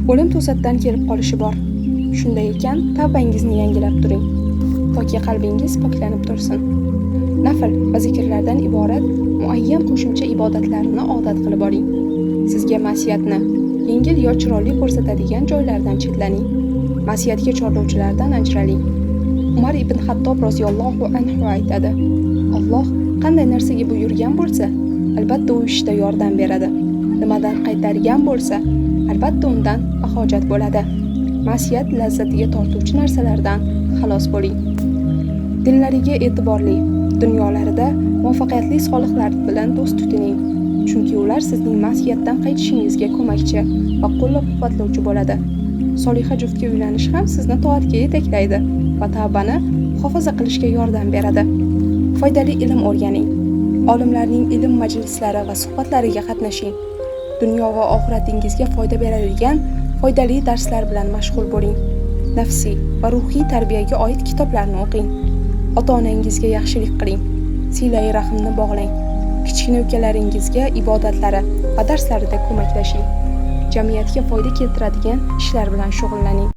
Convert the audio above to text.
O'lim to'satdan kelib qolishi bor. Shunday ekan, tavbangizni yangilab turing, toki qalbingiz poklanib tursin. Nafl va zikrlardan iborat muayyan qo'shimcha ibodatlarni odat qilib oling. Sizga ma'siyatni yengil yo chiroyli ko'rsatadigan joylardan chetlaning. Ma'siyatga chorlovchilardan ajraling. Umar ibn Xattob roziyallohu anhu aytadi: Alloh qanday narsaga buyurgan bo'lsa, albatta u ishda yordam beradi. Nimadan qaytargan bo'lsa, albatta undan bahojat bo'ladi. Ma'siyat lazzatiga tortuvchi narsalardan xalos bo'ling. Dinlariga e'tiborli, dunyolarida muvaffaqiyatli solihlar bilan do'st tutining. Chunki ular sizning ma'siyatdan qaytishingizga ko'makchi va qo'llab-quvvatlovchi bo'ladi. Soliha juftga uylanish ham sizni toatga yetaklaydi va tavbani muhofaza qilishga yordam beradi. Foydali ilm o'rganing. Olimlarning ilm majlislari va suhbatlariga qatnashing. Dunyo va oxiratingizga foyda beradigan foydali darslar bilan mashg'ul bo'ling. Nafsiy va ruhiy tarbiyaga oid kitoblarni o'qing. Ota-onangizga yaxshilik qiling. Silai rahmni bog'lang. Kichkina ukalaringizga ibodatlari va darslarida ko'maklashing. Jamiyatga foyda keltiradigan ishlar bilan shug'ullaning.